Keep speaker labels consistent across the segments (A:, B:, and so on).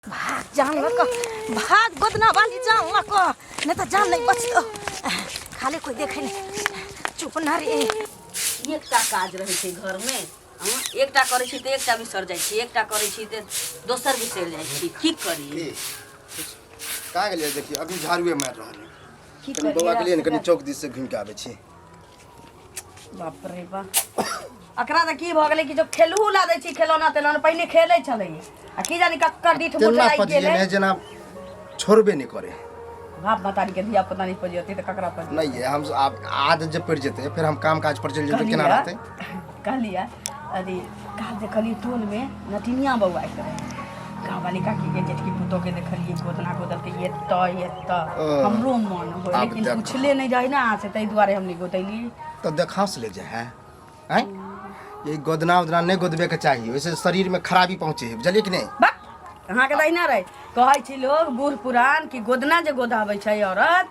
A: भाग जान लऽ कऽ, भाग गोदना वाली जान लऽ कऽ, नहि तऽ जान नहि बचतौ। खाली कोइ देखै नहि, चुप ना रे।
B: एकटा काज रहै छै घरमे, हँ, एकटा करै छी तऽ एकटा बिसरि जाइ छी, एकटा करै छी तऽ दोसर बिसरि जाइ छी। की करी?
C: की कहाँ गेलियै? देखियौ, अभी झाड़ुए मारि रहल है।
B: की
C: कनि बौआ के लिए ने कनि
B: करियै?
C: चौक दिस से घुमि के आबै छी।
B: बाप रे बाप, एकरा तऽ की भऽ गेलै कि जो खेलहु ला दै छी खेलौना तेलौना। पहिने खेलै छलै आ की जानी कक्कर डीठ मुठ
C: तेना
B: लागि
C: पजिए
B: गेलै
C: नहि, जेना छोड़बे नहि करे।
B: बाप महतारी के धिया पुता नहि पजियतै तऽ ककरा पजियतै?
C: नहि ये, हम आब आदत जे पड़ि जेतै, फेर हम काम काज पर चलि जेबै, केना रहतै?
B: कहलियै, अरे काल देखलियै टोलमे नटिनिया बौआइत रहै। गाँववाली काकी के जेठकी पुतोह के देखलियै गोदना गोदलकै एतऽ एतऽ।
C: ओ,
B: हमरो मन होय,
C: आब
B: लेकिन
C: देख।
B: पुछले नहि जाइ ने अहाँ से, ताहि दुआरे हम नहि गोदैलियै।
C: तऽ देखाउस ले जाइ है आँय? ये गोदना उदना नहि गोदबे के चाही, ओहिसे शरीर में खराबी पहुँचे है, बुझलियै कि नहि?
B: बक, अहाँके तऽ अहिना रहै। कहै छी लोग बूढ़ पुरान कि गोदना जे गोदाबै छै औरत,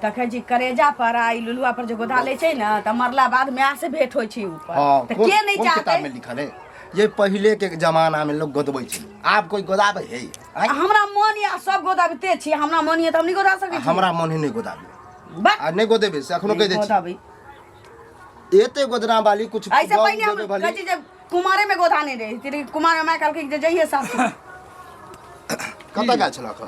B: तखन छी करेजा पर आ ई लुलुआ पर जे गोदा लै छै ने, तऽ मरला बाद माय से भेंट होइ छै ऊपर।
C: हाँ,
B: तऽ
C: कोन
B: के नहि
C: कोन
B: चाहतै?
C: किताब में लिखल है? ये पहिले के जमाना में लोग गोदबै छै, आब कोई गोदाबै है आँय?
B: हमरा मन या सब गोदाबिते छी, हमरा मन या तऽ हम नहि गोदा सकै छी।
C: हमरा मन है नहि गोदाबी।
B: बक,
C: आ नहि गोदेबै से अखनो कहि दै छी।
B: गोदाबै।
C: एते गोदना वाली कुछ
B: ऐसे
C: गौ
B: पहिने हम
C: गोदे वाली।
B: कहै छी जे कुमारे में गोदा नहि रही, लेकिन कुमार में माय कहलकै जे जइहे सासु।
C: कतऽ गेल छलक?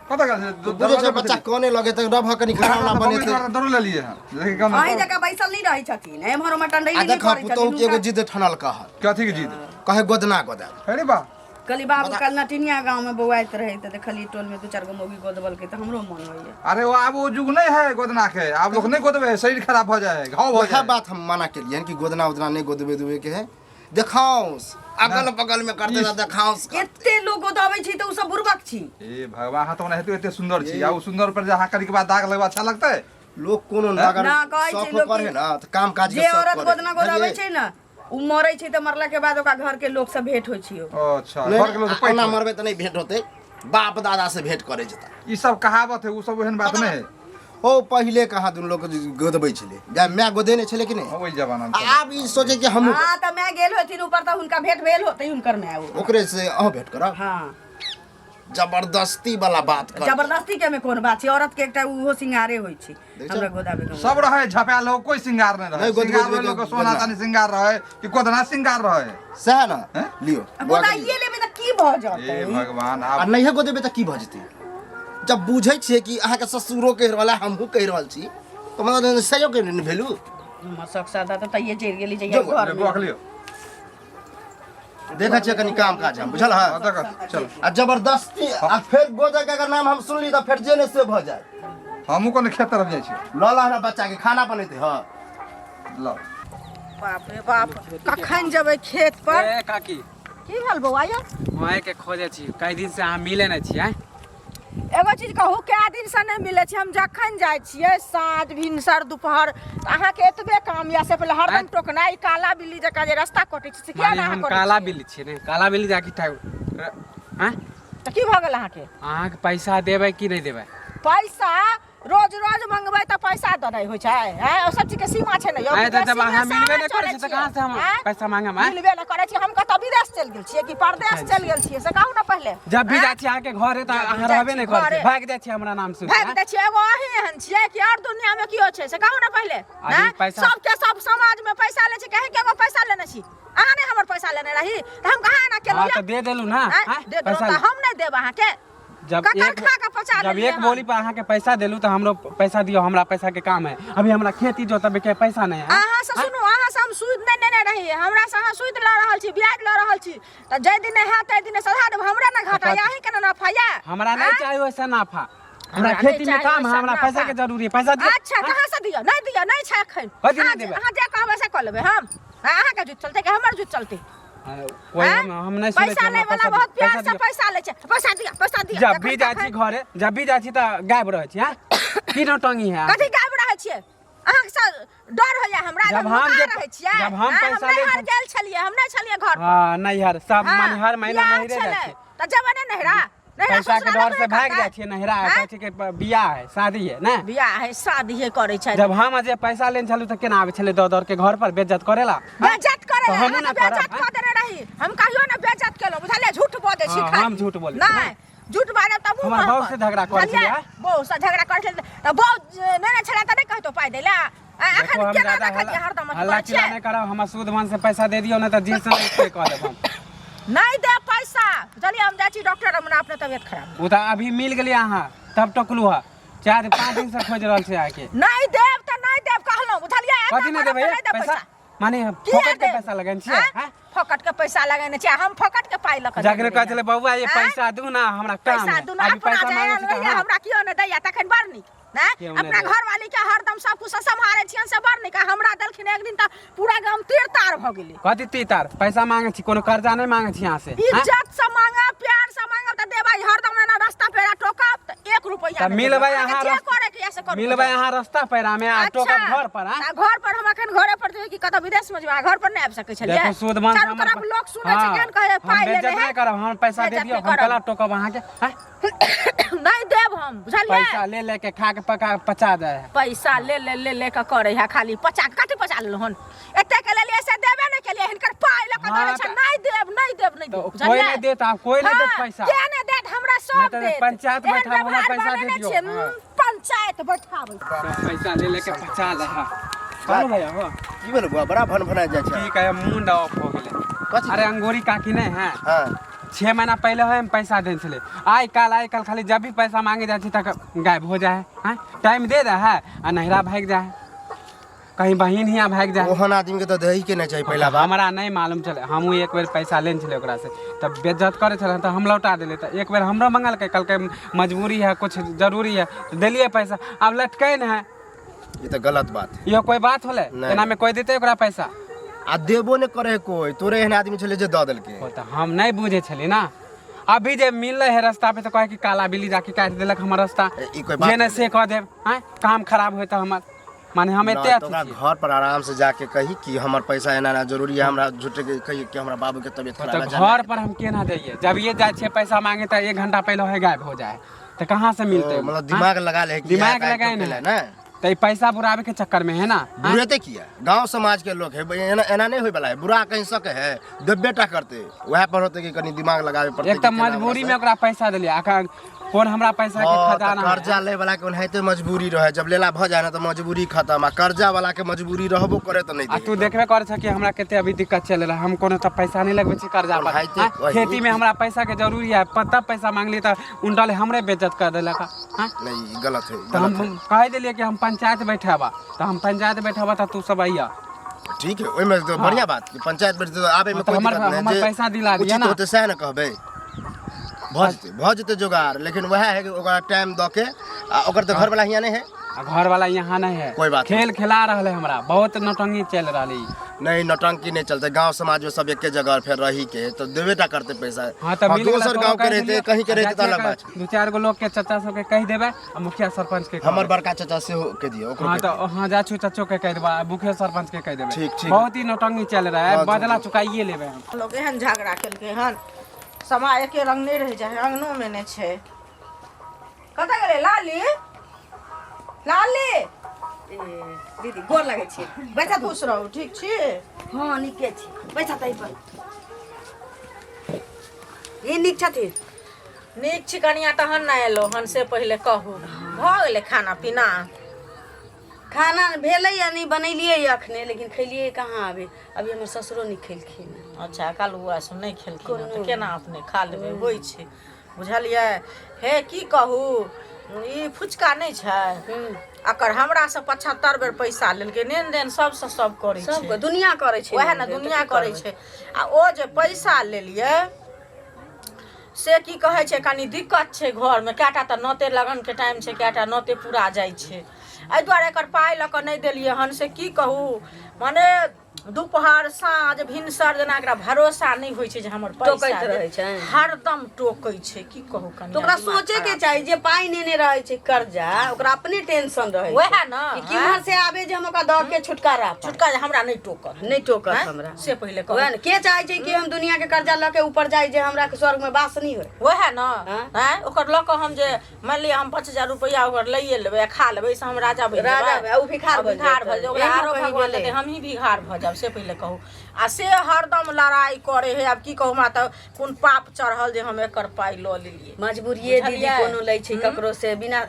D: कतऽ गेल छलै?
C: बुझै छै बच्चा कोने लगे तऽ रभ कनि खाना उना बनेतै।
D: दौड़ लेलियै हँ, लेकिन कम
B: अहीं जकाँ बैसल नहि रहै छथिन, एम्हर ओम्हर टंडैली
C: आ
B: नहि
C: देख
B: करै
C: पुतोहु
B: छथिन।
C: के एगो
B: हुनका-
C: जिद ठनल कह।
D: कथी के जीत?
C: कहे गोदना गोदा।
D: अरे बा,
B: कहली बाबू, कल नटिनिया गाँव में बौआइत रहै तऽ देखलियै टोल में दू चारि गो मौगी गोदबलकै, तऽ हमरो मन होइए।
D: अरे वो आब वो युग नहीं है गोदना के, आब लोग नहीं गोदबे है, शरीर खराब हो जाए, घाव हो
C: वएह
D: जाए।
C: बात हम मना केलियन कि गोदना उदना नहि गोदबे दुबे के है। देखाउस अगल बगल में करते ना, देखाउस कर।
B: एते लोग गोदाबै छै तऽ ओ सब बुड़बक छी।
D: ए भगवान, हाथ ओना हेतु एते सुंदर छी आ उ सुंदर पर जे अहाँ करी के बाद दाग लगबा, अच्छा लगतै?
C: लोग कोनो अगर
B: ना, कहै छै
C: शौक
B: लोग
C: करे
B: कि
C: ना तऽ काम काज के
B: जे
C: शौक
B: औरत
C: करे।
B: गोदना गोदाबै
C: बुझलियै?
B: छै ने, ओ मरै छै तऽ मरला के बाद ओकरा घर के लोग सब भेंट होइ छै।
D: अच्छा,
C: नहि,
D: घर के लोग
C: आ
D: पैठ
C: ओना
D: होय।
C: मरबै तऽ नहि भेंट होतै, बाप दादा से भेंट करे जेता।
D: ई सब कहावत है, उ सब एहन बात नहीं है।
C: ओ पहिले कहाँ दुनू लोग गोदबै छलै, गाय माय गोदेने छलै कि नहि?
D: ओहि जमाना में।
C: आ आब ई सोचे कि हमहूँ।
B: हाँ, तऽ माय गेल होथिन ऊपर तऽ हुनका भेंट भेल होतै, हुनकर माय ओ।
C: ओकरे से अहूँ भेंट करब?
B: हाँ।
C: जबरदस्ती वाला बात कर।
B: जबरदस्ती के में कोन बात छै? औरत के एकटा उहो सिंगारे होइ छै।
C: देखै छौ?
B: हमरा गोदाबे के
D: सब रहे झपायल हो, कोई सिंगार नहीं रहे।
C: नहीं, गोद-
D: सिंगार
C: गोद-
D: में लोग
C: गोद-
D: सोना
C: गोदना।
D: चांदी सिंगार रहे कि गोदना सिंगार रहे?
C: सएह ने।
D: हैं?
C: लियो बौआ के लियो।
B: गोदाइए लेबै तऽ की भऽ जेतै?
D: ए भगवान,
C: आ
D: आब
C: नहिए गोदेबै तऽ की भऽ जेतै? जब बुझै छियै कि अहाँके ससुरो कहि रहल है, हमहूँ कहि रहल छी, तऽ मतलब सहयोग के ने भेलू।
B: हमर शौक सादा तऽ तैये चलि गेली जहिया
C: जो,
B: घर
D: बौआ के लियो।
C: देखै छियै कनि काम काज हम, बुझल है?
D: हाँ, देखऽ, चल।
C: आ जबरदस्ती आ फेर गोदे के अगर नाम हम सुनली तऽ फेर जे ने से भऽ जाय।
D: हमहूँ कोनो खेत तरफ जाइ छी।
C: लऽ लऽ हमरा बच्चा के खाना बनेतै। हँ,
D: ल।
B: बाप रे बाप, कखन जेबै खेत पर?
E: ए काकी।
A: की भेल बौआ यौ?
E: अहें के खोजै छी, कई दिन से अहाँ मिले नहि छी आँय।
A: एगो चीज कहू, कए दिनसँ नहि मिलै छै? हम जखन जाइ छियै साँझ भिनसर दुपहर, तऽ अहाँके एतबे काम यऽ से पहिले हरदम टोकनाइ, काला बिल्ली जकाँ जे रास्ता कटै छै से किया
E: माने
A: ने अहाँ
E: हम
A: करै
E: काला
A: छियै?
E: बिल्ली छियै ने, काला बिल्ली जाके आँय?
A: तऽ की भऽ गेल अहाँके?
E: अहाँके पैसा देबै कि नहि देबै?
A: पैसा रोज रोज मंगबै तऽ पैसा देनाइ होइ छै? आँय, ओ सब चीजके सीमा छै ने यौ।
E: आँय, तऽ जब
A: विदेशी
E: अहाँ
A: मे
E: मिलबे
A: सारा
E: नहि करै
A: चलै
E: छी तऽ कहाँ से हम
A: आँय?
E: पैसा मांगब आँय?
A: मिलबे नहि करै छी, हम कतऽ विदेश चलि गेल छियै कि परदेश चलि गेल छियै, से कहू ने पहिले।
E: जब भी
A: आँय?
E: जाइ छी अहाँके घरे तऽ
A: जब
E: अहाँ
A: भी जाइ
E: रहबे
A: छी
E: नहि करै छी,
A: घरे।
E: भागि जाइ छी हमरा नाम सुनि
A: भागि दै छियै। एगो अहीं एहन छियै कि आओर दुनिया मे केओ छै, से कहू ने पहिले।
E: अभी
A: आँय?
E: पैसा-
A: सबके सब समाज मे पैसा लै छै, कहीं के एगो पैसा लेने छी? अहाँ नहि हमर पैसा लेने रही तऽ हम कहाँ एना केलहुँ?
E: हाँ तऽ दे देलहुँ ना।
A: आँय?
E: आँय?
A: दे देलहुँ
E: पैसा
A: तऽ हम नहि देब अहाँके?
E: जब
A: ककर
E: एक
A: खा कऽ पचा
E: जब
A: लेलियै
E: एक
A: हन?
E: बोली पर अहाँके पैसा देलू तऽ हमरो पैसा दियौ, हमरा पैसा के काम है अभी, हमरा खेती जोतबे के पैसा नहीं है।
A: अहाँ से सुनू, अहाँ से हम सूद नहि लेने रही, हमरा से अहाँ सूद लऽ रहल छी, ब्याज लऽ रहल छी, तऽ जाहि दिन हैत ताहि दिन सधा देब। हमरा ने घाटा यऽ, अहीं के ने नफा यऽ?
E: हमरा नहीं
A: आँय?
E: चाहिए वैसा नाफा, हमरा
A: हमरा
E: खेती
A: नहि
E: में
A: चाही
E: काम है,
A: वैसा
E: हमरा पैसा
A: नाफा।
E: के जरूरी है, पैसा दियौ।
A: अच्छा, कहाँ से दियौ? नहि दियौ, नहि छै एखन।
E: कथी नहि
A: अहाँ
E: देबै?
A: अहाँ जे कहबै से कऽ लेबै हम। आँय, अहाँके जुत चलतै कि हमर जुत चलतै?
E: कोई
A: आँय?
E: हम नहीं सुनै
A: पैसा
E: छी,
A: लै
E: हमरा
A: वाला
E: पैसा
A: बहुत
E: दियौ,
A: प्यार
E: पैसा
A: से
E: दियौ।
A: पैसा लै छै, पैसा दिअ, पैसा दिअ।
E: जब भी
A: जखन
E: जाइ छी
A: तखन।
E: घरे, जब भी जाइ छी तऽ गायब रहै छी। हाँ, की नौटंकी है?
A: कथी गायब रहै छियै? अहाँके से डर होइया हमरा?
E: जब
A: जब
E: हम
A: हम
E: जे-
A: रहै छियै?
E: जब हम
A: आँय,
E: पैसा लै
A: नैहर
E: छी-
A: गेल छलियै, हम नहि छलियै घर पर।
E: हाँ, नैहर सब
A: हाँ,
E: माने हर महीना
A: बियाह
E: नैहरे जाइ
A: छलै,
E: छी।
A: तऽ जेबै ने नैहरा? नैहरा
E: पैसा के
A: ससुरा
E: डर से
A: लगबे
E: भाग
A: करतै।
E: जाइ छियै नैहरा,
A: आँय?
E: कहै छै कि बियाह है, शादी है ने।
A: बियाह है, शादी है करै छै।
E: जब हम जे पैसा लेने छलहुँ तऽ केना आबै छलै दऽ दौड़ के घर पर बेज्जत करेला?
A: बेज्जत करे
E: तऽ हमहूँ
A: अहाँ
E: ने
A: तऽ बेज्जत
E: करब,
A: कऽ देने रही। हम कहियो ने बेज्जत केलहुँ, बुझलियै? झूठ बजै छी
E: हाँ,
A: खाली।
E: हम झूठ बोलै छी,
A: नहि, झूठ बाजब तऽ मुँह
E: हमर
A: पर
E: बहू से झगड़ा करै
A: बुझलियै?
E: छलियै?
A: बहू से झगड़ा करै छलियै तऽ बहू नहि ने छलै तऽ नहि कहितो पाइ दै लए। आ,
E: देखो,
A: एखन
E: हम
A: केना
E: ज्यादा
A: देखै छियै
E: हल्ला
A: हरदम अथी
E: हल्ला
A: करै
E: चिल्ला
A: छियै?
E: नहि करब। हमर सूद मन से पैसा दे दियौ, नहि तऽ जे से से कऽ देब हम।
A: नहि देब पैसा, बुझलियै? हम जाइ छी डॉक्टर, हमरा अपने तबियत खराब।
E: ओ तऽ अभी मिल गेलियै अहाँ तब टोकलू हँ, 4-5 दिन से खोजि रहल छै अहाँके।
A: नहि देब तऽ नहि देब कहलहुँ, बुझलियै? एना
E: कथी नहि
A: करब
E: देबै?
A: तऽ नहि देब
E: पैसा माने
A: किया
E: फोकट के
A: देब?
E: पैसा लगेने छियै?
A: आँय?
E: आँय?
A: फोकट के पैसा लगेने छियै? हम फोकट के पाइ लऽ कऽ
E: जखने
A: देने
E: कहै छलै
A: रहियै।
E: बौआ ये
A: आँय?
E: पैसा दू ना, हमरा काम
A: पैसा
E: है।
A: दू ना,
E: अभी
A: अपना
E: पैसा
A: जे
E: मांगै
A: आयल
E: छी तऽ
A: रहैया
E: हाँ।
A: हमरा कियो नहि दैया तखन बड़ नीक ने।
E: केओ नहि
A: अपना
E: दैया।
A: घरवाली के हरदम सब कुछ सम्हारे छियनि से बड़ नीक, आ हमरा देलखिन एक दिन तऽ पूरा गाम तीर तार भऽ गेलै।
E: कथी ती तार? पैसा मांगे छी, कोनो कर्जा नहि मांगे छी अहाँ से, आँय?
A: इज्जत से मांगब, प्यार से मांगब तऽ देबै। हरदम एना रास्ता पेड़ा टोकब तऽ एक रुपैआ
E: तऽ
A: नहि
E: मिलबै
A: देबै।
E: अहाँ
A: जे करे के यऽ से करू।
E: मिलबै अहाँ रास्ता पैरा में आ टोकब घर पर, आँय?
A: आ घर पर हम अखन घरे पर जेबै कि कतऽ विदेश में जेबै? अहाँ घर पर नहि आबि सकै छलियै?
E: देखो सूद मन
A: चारू तरफ लोक सुनै छै, केहन कहै
E: हम
A: पाइ लेने
E: बेइज्जत
A: है।
E: नहि करब, हम पैसा दे
A: बेइज्जत
E: दियौ।
A: नहि
E: हम
A: करब।
E: कला टोकब अहाँके, आँय?
A: नहि देब हम, बुझलियै?
E: पैसा ले ले के खा के पका पचा दे है।
A: पैसा ले ले ले ले के करे है खाली। पचा के कथी पचा लेलहुँ हन? एते के लेलियै से देबे नहि केलियै। हिनकर पाइ लऽ कऽ
E: हाँ,
A: दौड़ै छै।
E: तऽ-
A: नहि देब, नहि देब, नहि
E: तऽ
A: देब,
E: कोइ
A: बुझलियै?
E: नहि देत आब, कोइ नहि देत
A: हाँ,
E: पैसा।
A: के नहि देत? हमरा सब
E: नहि तऽ
A: देत।
E: पंचायत
A: एहन
E: बैठाबू, हमरा
A: व्यवहार
E: पैसा दे
A: बनेने
E: दियौ।
A: छियै,
E: हाँ।
A: पंचायत बैठाबै।
E: सब पैसा ले लेके पचा ले है। चलो भैया हो।
C: की भेल बुआ, बड़ा भन भना जाइ छै?
E: की कहे, मूड ऑफ हो गेलै।
C: कथी?
E: अरे अंगूरी काकी नहीं है?
C: हाँ।
E: 6 महीना पहले है हम पैसा देने छले। आइ काल आइ काल खाली जब भी पैसा मांगे जाइ छी तक गायब हो जाए है। टाइम दे दे है आ नहिरा भागि जाए है, कहीं बहिन हियाँ भागि जाए।
C: ओहन आदमी के तऽ दही के नहि चाही पहिला बात।
E: हमरा नहीं मालूम चले। हमहूँ एक बेर पैसा लेने छलियै ओकरासँ तब बेज्जत करै छलै तऽ हम लौटा देलियै। तऽ एक बेर हमरो मंगलकै, कहलकै मजबूरी है, कुछ जरूरी है, तऽ देलियै पैसा। आब लटकै ने है।
C: ई तऽ गलत बात है।
E: इहो कोई बात होलै?
C: नहि।
E: एना में कोई देतै ओकरा पैसा?
C: आ देबो नहि करे है कोई, तोरे एहन आदमी छलै जे दऽ देलकै।
E: ओ तऽ हम नहि बुझै छली ना। अभी जे मिललै है रास्ता पे तऽ कहै कि काला बिल्ली जाके काटि देलक हमर रास्ता।
C: ए, ई कोई बात
E: जे नहि
C: भेलै?
E: से कऽ देब, आँय, काम खराब होतै हमर। माने हम एते
C: नहि, तऽ
E: अथी
C: ओकरा
E: छियै।
C: घर पर आराम से जाके कही कि हमर पैसा एना एना जरूरी है हमरा, झूठे के कही कि हमरा बाबू के तबियत खराब
E: तऽ
C: है।
E: घर पर हम केना जइयै? जब ये जाइ छियै पैसा मांगे तऽ 1 घंटा पहिले है गायब हो जाए, तऽ कहाँ से मिलतै?
C: ओ, मतलब दिमाग लगा ले कि
E: दिमाग
C: इएह
E: लगाए
C: काटि
E: ने।
C: ने
E: तऽ ई पैसा बुराबे के चक्कर में है ना, आँय?
C: बुरेते किया? गांव समाज के लोग है, एना एना नहीं होय वाला है। बुरा कहीं सके है, देबे टा करते। वएह पर होते कि कनी दिमाग लगावे पड़ते।
E: एक तऽ
C: कि केना
E: मजबूरी में
C: हमरा
E: ओकरा पैसा देलियै, अखन कोन हमरा पैसा के
C: हाँ, तऽ
E: खजाना है?
C: कर्जा ले वाला के ओनाहिते मजबूरी रहे, जब लेला भऽ जाए ना तऽ मजबूरी खत्म, आ कर्जा वाला के मजबूरी रहबो करे तऽ नहीं
E: आ
C: देबे।
E: तू देखबे करे छ कि हमरा कते अभी दिक्कत चल रहा है। हम कोनो तऽ पैसा नहीं लगबै छी कर्जा पर।
C: ओनाहिते
E: आँय?
C: वही।
E: खेती में हमरा पैसा के जरूरी है, तब पैसा मांगली तऽ उनटल हमरे बेइज्जत कर देलक, आँय?
C: नहीं, ई गलत है।
E: तऽ
C: गलत
E: हम कहि देलियै कि हम पंचायत बैठाबा, तऽ हम पंचायत बैठाबा तऽ तू सब अइया।
C: है। ठीक है, ओहिमे तऽ बढ़िया बात कि पंचायत बैठते तऽ आबे में
E: हाँ, तऽ
C: कोई
E: हमर
C: दिक्कत नहीं।
E: हमर
C: जे
E: पैसा दिला दिअ
C: उचित
E: ना।
C: होतै सएह ने कहबै। भऽ जेतै जोगाड़, लेकिन वएह है कि ओकरा टाइम दऽ के, आ ओकर तऽ घरवाला हियाँ नहीं है।
E: आ घरवाला यहाँ नहीं है।
C: कोई बात
E: खेल खेला रहल है हमरा, बहुत नौटंकी चल रहल है।
C: नहीं, नौटंकी नहीं चलते। गांव समाज में सब एके जगह फेर रही के तो देबे टा करते पैसा।
E: हाँ, तऽ मिल गेलै
C: दोसर
E: तऽ
C: गांव के
E: कहि
C: रहते
E: देलियै।
C: कहीं के
E: आ
C: रहते तऽ
E: जाइ
C: अलग
E: छियै
C: बात छै।
E: दू चारि गो लोग के चाचा सबके कहि देबै आ मुखिया सरपंच के
C: हमर
E: कहबै।
C: बड़का चाचा सेहो के दियौ, ओकरो
E: हाँ
C: कहि
E: तऽ
C: दियौ।
E: हाँ, जा छु चचो के कहि देबै आ मुखिया सरपंच के कहि देबै।
C: ठीक, ठीक।
E: बहुत ही नौटंकी चल रहा है।
C: हाँ,
E: बदला चुकाइए लेबै हम।
A: लोग एहन झगड़ा केलकै हन, समय एके रंग नहि रहि जाइ है, अंगनोमे नहि छै। कतऽ गेलै लाली? लाली!
B: ए, दीदी, गोर लगै छी। बैठा तू।
A: खुश रहू, ठीक छी?
B: हँ, नीके छी। बैठा तै पर। ई नीक छथिन?
A: नीक छी कनिया, तहन ने एलहुँ हन। से पहिले कहू, भऽ गेलै खाना पीना?
B: खाना भेलै या नहि, बनेलियै अखने, लेकिन खेलियै कहाँ अभी। अभी हमर ससुरो नहि खेलखिन।
A: अच्छा, काल्हि बौआ सब नहि खेलखिन हँ, तऽ केना अपने खा लेबै? होइ छै, बुझलियै? हे, की कहू, ई फुचका नहि छै, एकर हमरासँ 75 बेर पैसा लेलकै। लेन देन सबसँ सब करै छै।
B: सबके दुनिया करै छै।
A: वएह ने।
B: लेन देन, तऽ
A: दुनिया
B: की
A: करै
B: करबै?
A: छै। आ ओ जे पैसा लेलियै से की कहै छै, कनि दिक्कत छै घरमे। कएटा तऽ नोते लगनके टाइम छै, कएटा नोते पूरा जाइ छै, एहि दुआरे एकर पाइ लऽ कऽ नहि देलियै हन। से की कहू, मने दुपहर साँझ भिनसर जेना एकरा भरोसा नहि होइ छै जे हमर पैसा
B: टोकैत
A: देत।
B: रहै छै।
A: हरदम टोकै छै की कहू कनिया
B: तऽ ओकरा
A: दिमाग
B: सोचे के
A: खराब।
B: चाही जे पाइ नेने रहै छै कर्जा ओकरा अपने टेंशन रहै छै
A: वएह ने
B: कि किम्हर से आबे जे हम ओकरा दऽ के छुटकारा पाबी।
A: छुटका जे हमरा नहि टोकत
B: नहि टोकत
A: आँय?
B: हमरा
A: से पहिले कहू
B: वएह ने के चाहै छै कि हम दुनिया के कर्जा लऽ के ऊपर जाइ जे हमरा के स्वर्ग में वास नहि होय
A: वएह ने
B: आँय?
A: आँय ओकर लऽ कऽ हम जे मानि लिअ हम 5000 रुपैआ ओकर लैए लेबै आ खा लेबै से हम राजा बनि
B: राजा
A: जेबै
B: आ ओ भिखार
A: आ
B: बनि
A: भिखार भऽ
B: जेतै।
A: जेतै ओकरा
B: एहनो
A: आरो
B: कहीं
A: भगवान
B: भेलै।
A: देतै हमही भिखार भऽ जायब से पहिले कहू आ से हरदम लड़ाइ करै है आब की कहू हमरा तऽ कोन पाप चढ़ल जे हम एकर पाइ लऽ लेलियै
B: मजबूरिये दीदी
A: बुझलियै?
B: कोनो लै छै ककरो से बिना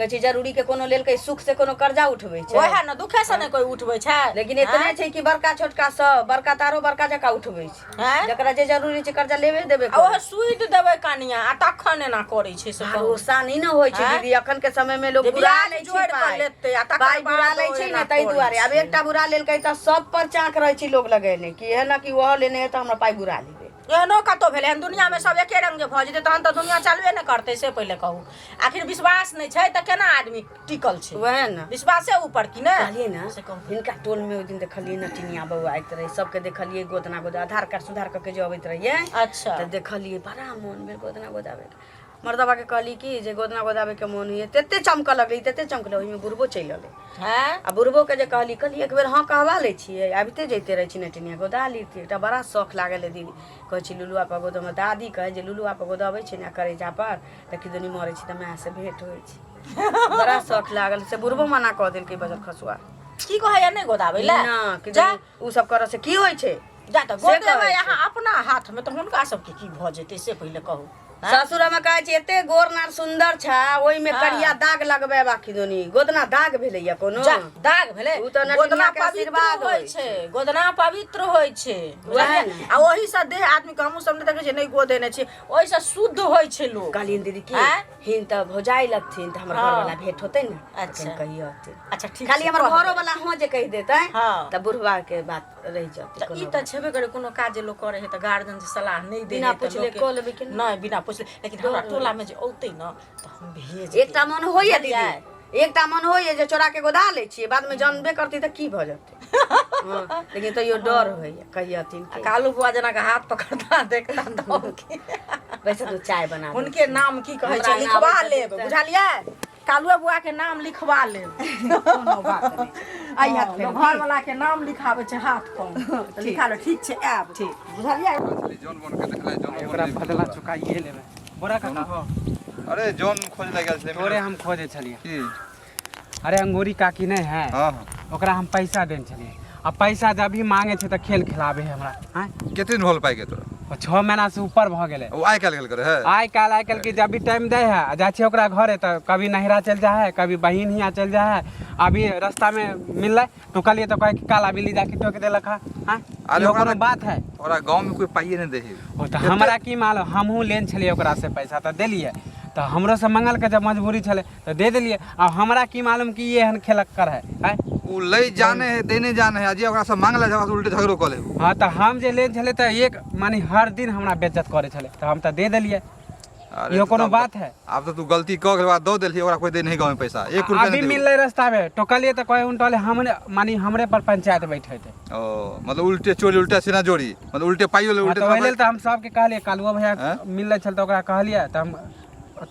B: कहै छै जरूरी के कोनो लेलकै सुख से कोनो कर्जा उठबै छै
A: वएह ने दुखे से ने कोइ उठबै छै
B: लेकिन एतने छै कि बड़का छोटका सब बड़का तारो बड़का जकाँ उठबै छै
A: आँय?
B: जकरा जे जरूरी छै कर्जा लेबे देबे
A: आ ओहे सूद देबै कनिया आ तखन एना करै छै से कहू
B: भरोसा नहि ने होइ छै
A: आँय?
B: दीदी अखन के समय में लोग
A: जे
B: बुरा
A: ब्याज
B: लै छै
A: जोड़ि कऽ
B: पाइ
A: लेतै आ तकर
B: पाइ बुरा
A: बाद
B: लै
A: ओ
B: छै
A: एना
B: ने ताहि
A: करै
B: दुआरे आब
A: छै।
B: एकटा बुरा लेलकै तऽ सब पर चाँक रहै छै लोग लगेने कि एहन कि ओहो लेने है तऽ हमरा पाइ बुरा लेबै
A: एहनो कतौ भेलै हन दुनियामे सब एके रंग जे भऽ जेतै तहन तऽ दुनिया चलबे नहि करतै से पहिले कहू आखिर विश्वास नहि छै तऽ केना आदमी टिकल छै
B: वएह ने
A: विश्वासे ऊपर की ने
B: कहलियै ने
A: से कहू
B: हिनका टोल में ओहि दिन देखलियै नटिनिया बौआ आइत रहै सबके देखलियै गोदना गोदा आधार कार्ड सुधार कऽ के जे अबैत रहियै
A: अच्छा
B: तऽ देखलियै बड़ा मोन भेल गोदना गोदाबैके मर्दबा के कहली कि जे गोदना गोदाबे के मोन होइए तते चमकऽ लगलै तते चमकलै ओहिमे बुढ़बो चलि अलै
A: हैं
B: आ बुढ़बो के जे कहली कहली एक बेर हँ कहबा लै छियै आबिते जइते रहै छी नटिनिया गोदा लितियै एकटा बड़ा शौख लागल है दीदी कहै छी लुलुआ पर गोदोमे दादी कहै जे लुलुआ पर गोदबै छै ने करेजा पर तऽ किदनी मरै छै तऽ माय से भेंट होइ छै बड़ा शौख लागल से बुढ़बो मना कऽ देलकै बजर खसुआ
A: की कहैया नहि गोदाबै लए
B: ना
A: जा
B: किदनी उ सब करऽ से की होइ छै
A: जा तऽ
B: से
A: गोदेबै
B: कहै छै।
A: अहाँ अपना हाथमे तऽ हुनका सबके की भऽ जेतै से पहिले कहू आँय?
B: ससुर हम कहै छै एते गोर नार सुन्दर छै ओहिमे
A: हाँ।
B: करिया दाग लगबे बाकी दोनी गोदना दाग भेलैया कोनो
A: जा दाग भेलै
B: उ तऽ नटिनिया
A: गोदना
B: के
A: पवित्र
B: आशीर्वाद
A: होइ
B: होइ
A: छै गोदना पवित्र होइ छै
B: वएह
A: बुझलियै?
B: ने।
A: आ ओहि से देह आदमी के हमहूँ सब नहि देखै छियै नहि गोदेने छियै ओहि से शुद्ध होइ छै लोक
B: कहलियनि दीदी की
A: आँय?
B: हिन तऽ भौजाइ लगथिन तऽ हमर
A: हाँ।
B: घरवाला भेंट होतै ने
A: अच्छा।
B: तखन कहियथिन
A: अच्छा ठीक
B: खाली
A: छै,
B: हमर
A: कहबै।
B: घरो वाला हँ जे कहि देतै
A: हाँ।
B: तऽ बुढ़वा के बात रहि जेतै
A: तऽ ई
B: कोनो
A: तऽ छेबे करे कोनो काज जे लोक करे है तऽ गार्जियन से सलाह नहि दे
B: बिना
A: है तऽ
B: पुछले
A: लोकके-
B: कऽ लेबै केना?
A: नहि बिना पुछले लेकिन हमरा टोला में जे औतै ने तऽ हम भेज
B: एकटा
A: देब।
B: मन होइए दीदी
A: बुझलियै?
B: एकटा मन होइए जे चोरा के गोदा लै छियै बादमे जानबे करतै तऽ की भऽ जेतै हँ, लेकिन तैयो डर होइए कहियथिन
A: आ
B: कि
A: कालू बुआ जेना के हाथ पकड़ता देखता तऽ हम की-
B: वैसे तू चाय बना दे।
A: हुनके नाम की कहै छै
B: हमरा
A: लिखवा
B: नाम
A: लेब बुझलियै कालुआ बुआ के नाम लिखवा लेब
B: कोनो बात नहि छै। आइ हाथ फेर
A: घर वाला के नाम लिखाबै छै हाथ पर तऽ लिखा लो ठीक छै आयब
B: ठीक।
A: बुझलियै
D: जौन बन के देखले जौन बन
E: ओकरा
D: नहि
E: बदला
D: भेटल।
E: चुकाइए लेबै बोरा काका हो
D: अरे जौन खोज लए गेल छलै
E: तोरे हम खोजे छलियै
D: की
E: अरे अंगूरी काकी नहि है
D: हाँ हाँ
E: ओकरा हम पैसा देने छलियै आ पैसा जब भी मांगे छै तऽ खेल खिलाबे है हमरा आँय
D: कते दिन होल पाइ के तोरा
E: ओ 6 महीना से ऊपर भऽ गेलै
D: ओ आइ काल्हि गेल करे है
E: आइ काल्हि आइ काल्हि के जब भी टाइम दै है आ जाइ छियै ओकरा घरे तऽ कभी नहिरा चलि जाइ है कभी बहिन हियाँ चलि जाइ है अभी रास्तामे मिललै टोकलियै तऽ कहै कि काला बिल्ली जाके टोकि देलक हँ आँय
D: अरे
E: इहो
D: ओकरा
E: कोनो बात है
D: ओकरा गाँव में कोई पाइए नहीं दे है
E: ओ तऽ हमरा की मालूम हमहूँ लेने छलियै ओकरासँ पैसा तऽ देलियै तऽ हमरोसँ मंगलके जब मजबूरी छलै तऽ दे देलियै आब हमरा की मालूम कि ई एहन खेलक्कर है आँय
D: उ लै जाने है दे नहीं जाने है आ जे ओकरा से मांगले छै ओकरा से उल्टे झगड़ो कऽ ले उ।
E: हाँ तऽ हम जे लेने छलियै तऽ एक माने हर दिन हमरा बेज्जत करै छलै तऽ हम तऽ दे देलियै
D: अरे
E: इहो
D: तऽ
E: कोनो
D: आब-
E: बात है
D: आब तऽ तू गलती कऽ के बाद दऽ देलही ओकरा कोई दे नहीं गाँव में पैसा एक रुपया
E: अभी
D: नहीं देबो।
E: मिललै रास्ता में टोकलियै तऽ कहै उनटले हमरे माने हमरे पर पंचायत बैठेतै
D: ओ मतलब उल्टे चोरी उल्टा सीना जोड़ी मतलब उल्टे पाइयो ले
E: हाँ,
D: उल्टे
E: तऽ ओहि
D: तोरा
E: लेल तऽ हम सबके कहलियै कालुओ भैया
D: हैं?
E: मिललै छल तऽ ओकरा कहलियै तऽ हम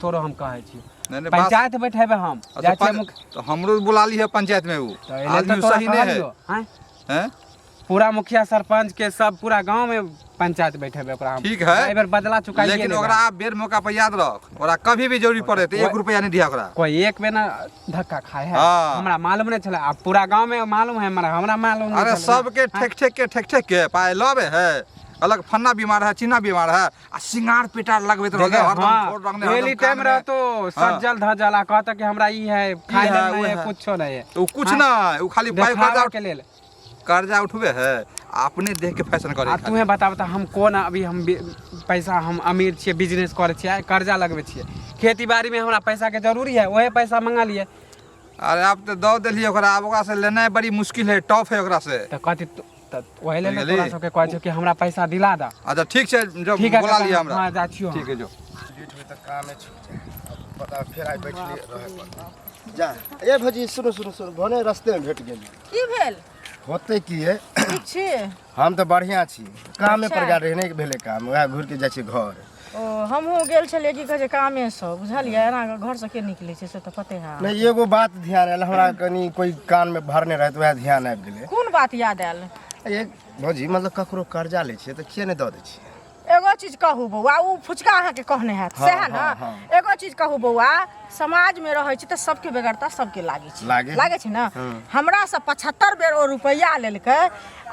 E: तोरो हम कहै छियै
D: नहीं नहीं बात
E: पंचायत बैठेबै हम
D: अच्छा,
E: जाइ छियै मुख
D: तो हमरो बुला ली है पंचायत में उ
E: तऽ एहि लेल
D: आदमी
E: तऽ तोरा
D: सही नहीं है
E: कहलियौ आँय
D: हैं
E: पूरा मुखिया सरपंच के सब पूरा गांव में पंचायत बैठेबै ओकरा हम
D: ठीक है
E: एहि बेर बदला चुकाइए
D: लेकिन
E: लेबै
D: ओकरा आप बेर मौका पर याद रख ओकरा कभी भी जरूरी पड़े तो एक रुपया नहीं दिया ओकरा
E: कोई एक बेर ना धक्का खाए है
D: हाँ।
E: हमरा मालूम नहीं छलै आब पूरा गांव में मालूम है हमरा हमरा मालूम नहीं
D: अरे
E: छलै ना।
D: सबके ठेक ठेक के ठेक ठेक के पाए लबे है अलग फन्ना बीमार है चिन्ना बीमार है आ सिंगार पेटार लगबैत रह
E: देखे,
D: हरदम
E: हाँ,
D: ठोर रंगने हरदम
E: डेली
D: कान
E: टाइम
D: में।
E: रहतो सज्जल धजल आ कहता कि हमरा ई है खाए
D: है,
E: लेल
D: उ
E: नहीं है
D: है।
E: कुछो नहीं है
D: तो उ कुछ
E: हाँ।
D: ना उ खाली पाई
E: देखावे
D: कर्जा
E: के लेल
D: कर्जा उठबे है आ अपने देख के फैशन करे
E: आ तूहे बताब तऽ हम कोन अभी हम पैसा हम अमीर छियै बिजनेस करै छियै कर्जा लगबै छियै खेती बाड़ी में हमरा पैसा के जरूरी है ओहे पैसा मंगलियै
D: अरे आब तऽ दऽ देलियै ओकरा आब ओकरा से लेनाइ बड़ी मुश्किल है टफ है ओकरा से
E: तऽ कथी तऽ ओहि लेल ने
D: बुझलियै?
E: तोरा सबके कहै छियौ कि हमरा पैसा दिला दऽ
D: अच्छा ठीक छै जब
E: ठीक है
D: बोला
E: काका,
D: लिअ हमरा
E: हाँ जाइ छियौ हम।
D: ठीक है जो
C: लेट हुए तऽ कामे छूट जाए अब पता फेर आइ बैठले रहे पड़तै जा ए भौजी सुनू सुनू सुनू भने रस्ते में भेट गेली
A: की भेल
C: होते की है
A: ठीक छी?
C: हम तऽ बढ़िआँ छी, कामे पर
A: अच्छा।
C: गेल रही, नहि भेलै काम, वएह घुरि के जाइ छी घर।
A: ओ हमहूँ गेल छलियै की कहै छै कामेसँ, बुझलियै? एना घरसँ के निकलै छै से तऽ पते है।
C: नहि, एगो बात ध्यान आयल हमरा, कनि कोइ कानमे भरने रहै तऽ वएह ध्यान आबि गेलै।
A: कोन बात याद आयल?
C: ए भौजी, मतलब ककरो कर्जा लै छियै तऽ किए नहि दऽ दै छियै?
A: एगो चीज कहू बौआ, ओ फुचका अहाँके कहने हैत?
C: हाँ,
A: सएह ने?
C: हाँ, हाँ।
A: एगो चीज कहू बौआ, समाजमे रहै छी तऽ सबके बेगरता सबके लागै छै।
C: लागै।
A: लागै छै ने? हमरा से 75 बेर ओ रुपैआ लेलकै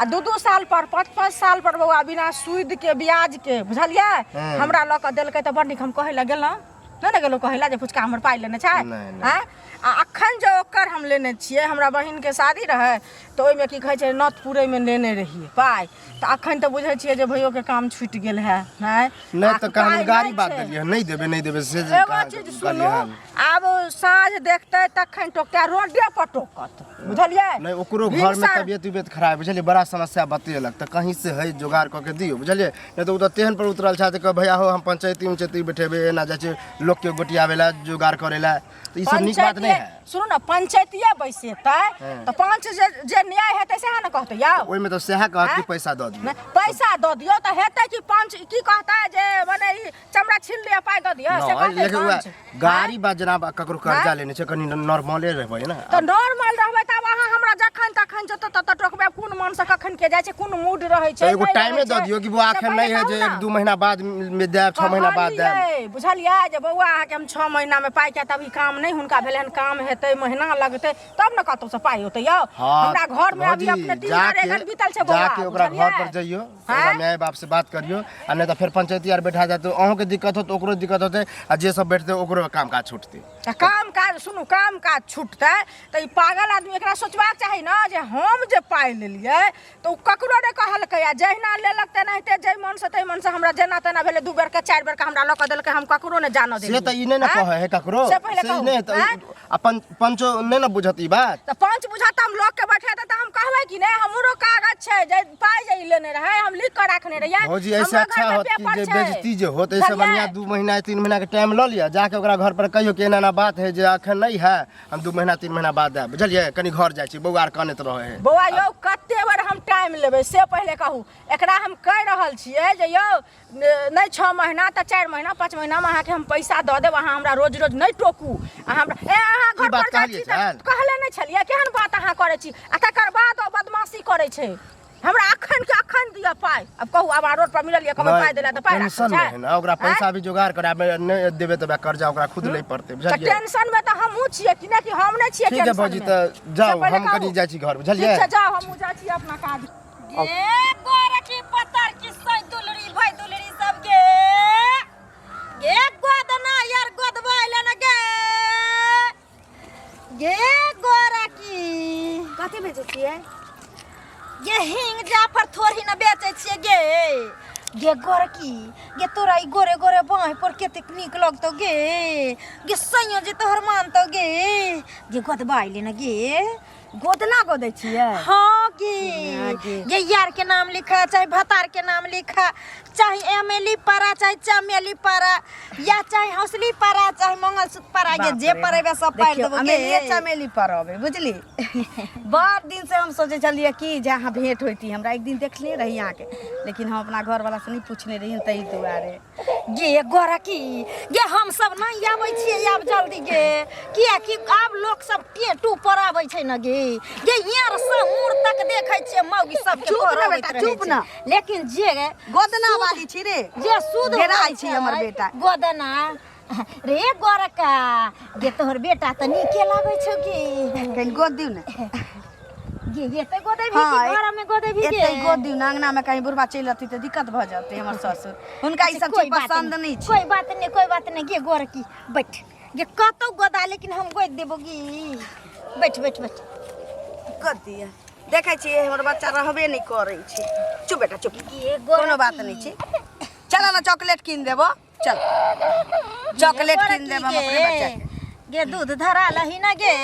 A: आ 2-2 साल पर, 5-5 साल पर बौआ, बिना सूद के ब्याज के, बुझलियै? हमरा लऽ कऽ देलकै तऽ बड़ नीक। हम कहै लए गेलहुँ नहि ने गेलहुँ कहै लए जे फुचका हमर पाइ लेने छै?
C: नहि, नहि।
A: आँय, आ अखन जे ओकर हम लेने छियै, हमरा बहिनके शादी रहै तऽ ओहिमे की कहै छै नथ पुरैमे लेने रहियै पाइ, तऽ अखन तऽ बुझै छियै जे भैयोके काम छुटि गेल है। नहि
C: नहि
A: आ
C: तऽ कहलहुँ
A: पाइ
C: गाड़ी
A: नहि
C: बात
A: छै।
C: देलियै, नहि देबै नहि देबै से जे
A: एगो चीज सुनू,
C: कहलियै हन।
A: आब साँझ देखतै तखन टोकतै, आ रोडे पर टोकत, बुझलियै?
C: नहि, ओकरो घरमे तबियत उबियत खराब, बुझलियै? बड़ा समस्या बतेलक, तऽ कहीं से है जोगाड़ कऽ के दियौ, बुझलियै? नहि तऽ ओ तऽ तेहन पर उतरल छथि कि भैया हो, हम पंचायती उंचायती बैठेबै, एना जाइ छै लोकके गोटियाबै लए, जोगाड़ करै लए, तऽ ई सब नीक बात नहि
A: पंचायतीये
C: है।
A: सुनू ने, पंचायतीये बैसेतै तऽ पंच जे जे न्याय हेतै सएह ने कहतै यौ?
C: ओहिमे तऽ सएह कहत कि
A: आँय?
C: पैसा दऽ दियौ।
A: नहि, पैसा दऽ दियौ तऽ हेतै कि पंच की कहतै जे मने ई चमड़ा छीन लिअ पाइ दऽ दिअ, से
C: नहि,
A: कहतै
C: लेकिन
A: पंच?
C: वएह गाड़ी बात, जेना ककरो कर्जा
A: आँय?
C: लेने छै, कनि नॉर्मले रहबै ने।
A: तऽ नॉर्मल रहबै तब अहाँ हमरा जखन तखन जतऽ ततऽ टोकबै? कोन मन से कखन के जाइ छै, कोन मूड रहै छै,
C: तऽ एगो
A: नहि
C: टाइमे
A: रहै
C: दऽ
A: छै।
C: दियौ कि बौआ
A: से
C: एखन
A: पहिले
C: नहि है,
A: कहू
C: जे
A: ने।
C: 1-2 महीना बाद मे देब, 6 महीना बाद देब।
A: कहलियै, बुझलियै जे बौआ अहाँके हम 6 महीनामे पाइ किया, तभी काम नहि हुनका भेलै हन, काम हेतै महीना लगतै तब ने कतौसँ पाइ औतै यौ।
C: हाँ,
A: हमरा घरमे अभी
C: भौजी,
A: अपने 3
C: जाके
A: रेगन बीतल छै बौआ,
C: जाके ओकरा घर पर
A: बुझलियै?
C: जइयो,
A: आँय?
C: ओकरा माय बाप से बात करियो, आ नहि तऽ फेर पंचायती आर बैठा जायत, अहूँके दिक्कत होत, ओकरो दिक्कत होतै, आ जे सब बैठतै ओकरो काम काज छूटतै।
A: तऽ काम काज सुनू, काम काज छूटतै तऽ ई पागल आदमी, एकरा सोचबाक चाही ने जे हम जे पाइ लेलियै तऽ ओ ककरो नहि कहलकै, आ जहिना लेलक तेनाहिते जाहि मनसँ ताहि मनसँ हमरा जेना तेना भेलै, 2 बेरके 4 बेरके हमरा लऽ कऽ देलकै, हम ककरो नहि जानऽ
C: से
A: देलियै।
C: तऽ ई नहि ने
A: आँय?
C: कहै है ककरो।
A: से पहिले
C: से ई
A: कहू,
C: नहि तऽ
A: आँय?
C: आ पंचो नहि ने बुझत ई बात।
A: तऽ पंच बुझत तऽ हम लोकके बैठेतै तऽ हम कहबै कि नहि हमरो कागज छै जे पाइ जे ई लेने रहै, हम लिख कऽ राखने रहियै।
C: भौजी, ऐसे
A: हमरो
C: अच्छा
A: घरमे
C: होत कि
A: पेपर
C: जे
A: छै।
C: बेइज्जती जे होत, ऐसे
A: बुझलियै?
C: बढ़िया 2 महीना 3 महीना के टाइम लऽ लिअ, जाके ओकरा घर पर कहियो कि एना एना बात है जे अखन नहीं है, हम 2 महीना 3 महीना बाद आयब, बुझलियै? कनि घर जाइ छी, बौआ आर कानैत रहै है।
A: बौआ यौ, कते बेर हम टाइम लेबै से पहिले कहू। एकरा हम कहि रहल छियै जे यौ नहि 6 महीना तऽ 4 महीना 5 महीनामे अहाँके हम पैसा दऽ देब, अहाँ हमरा रोज रोज नहि टोकू। आ हमरा ए अहाँ घर
C: ई बात
A: पर जाइ छी
C: कहलियै
A: तऽ
C: छल?
A: कहले नहि छलियै? केहन बात अहाँ करै छी? आ तकर बाद ओ बदमाशी करै छै, हमरा अखन के अखन दिअ पाइ। आब कहू, आब अहाँ रोड पर मिलल यऽ, कहबै पाइ देला तऽ पाइ राखै
C: टेंशन
A: छै?
C: नहि है ना, ओकरा पैसा भी जोगाड़ कराबे नहि देबै तऽ कर्जा ओकरा खुद लै पड़तै,
A: तऽ
C: बुझलियै?
A: टेंशन में तऽ हमहूँ छियै कि नहि, कि हम नहि छियै
C: ठीक है
A: टेंशन
C: भौजी,
A: में?
C: तऽ जाउ,
A: से पहिले
C: हम कनि
A: कहू।
C: जाइ छी घर, बुझलियै?
A: ठीक छै, जाउ, हमहूँ जाइ छी अपना काज।
F: गे गोरकी पतर की सै दुलरी भई दुलरी सब गे, गे गोदना यार गोदबाइले न गे, गे गोरकी।
B: कथी बेचै छियै?
F: गे हिंग जाफर थोड़ी न बेचै छियै गे। गे गोरकी गे, तोरा ई गोरे गोरे बाँहि पर कतेक नीक लगतौ गे। गे सैयो जे तोहर मानतौ गे। गे गोदबाइले न गे।
B: गोदना गोदै छियै?
F: हाँ गे।
B: हाँ गे।
F: गे यार के नाम लिखा चाहे भतार के नाम लिखा, चाहे एमेली पड़ा चाहे चमेली पड़ा, या चाहे हौसली पड़ा चाहे मंगलसूत्र पड़ा, गे
B: बाप
F: जे
B: रे
F: पड़ेबे
B: बाप।
F: सब पारि
B: देखियौ,
F: देबो गे।
B: अमेलिए चमेली पड़बै, बुझली? बड़ दिन से हम सोचै छलियै कि जे अहाँ भेंट होइती हमरा। एक दिन देखले रही अहाँके, लेकिन हम अपना घरवाला से नहि पूछने रही ताहि दुआरे।
F: गे गोरकी गे, हम सब नहीं आबै छियै आब जल्दी गे, कियाकि आब लोक सब टेटू पर आबै छै न गे। गे यार सब मुर तक देखै छियै मौगी सबके
B: चुप न
F: पढ़बैत
B: बेटा,
F: रहै
B: चुप
F: छै।
B: न।
F: लेकिन जे
B: गोदना वाली छी रे,
F: जे शुद्ध
B: घेराइ
F: होइ
B: छी हमर
F: छै,
B: बेटा।
F: गोदना रे गोरका गे, तोहर बेटा तऽ नीके लागै छौ गे।
B: कनि गोद दियौ ने।
F: गे एते गोदेबही
B: हाँ,
F: कि घर में गोदेबही गे?
B: एते गोद दियौ ने, अंगना में कहीं बुढ़बा चलि अथी तऽ दिक्कत भऽ जेतै हमर ससुर, हुनका ई सब
F: कोई
B: चीज
F: बात
B: पसन्द नहि छै।
F: कोई बात नहीं, कोई बात नहीं गे गोरकी, बैठ गे, कतौ गोदा लेकिन हम गोद देबो गे। बैठ बैठ बैठ।
B: गोद दिअ। देखै छियै, हमर बच्चा रहबे नहि करै छै। चुप बेटा चुप।
F: गे
B: कोनो बात नहि छै, चल ने चॉकलेट कीन देबो, चल चॉकलेट कीन देब हम अपने बच्चा के।
F: गे दूध धरा लही ना गे।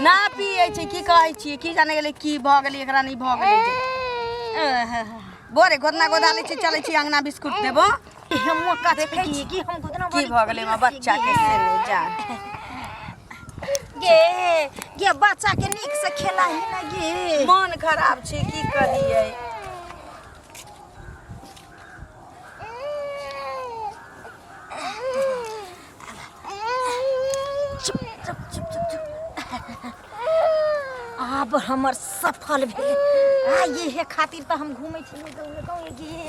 B: ना पियै छै, की कहै छियै, की जाने गेलै की भऽ गेलै एकरा, नहि भऽ गेलै जे बोरे गोदना गोदा लै छै। चलै छी अंगना, बिस्कुट देबो।
F: हम मौका देखै छी कि हम गोदना
B: की भऽ गेलै हमर बच्चा के से नहि जान।
F: गे गे बच्चा के नीक से खेलाही ना गे।
B: मन खराब छै, की करियै?
F: चुप चुप चुप चुप चुप। आब हमर सफल भेल। आ इहे खातिर तऽ हम घूमै छी गाँव गाँव गे।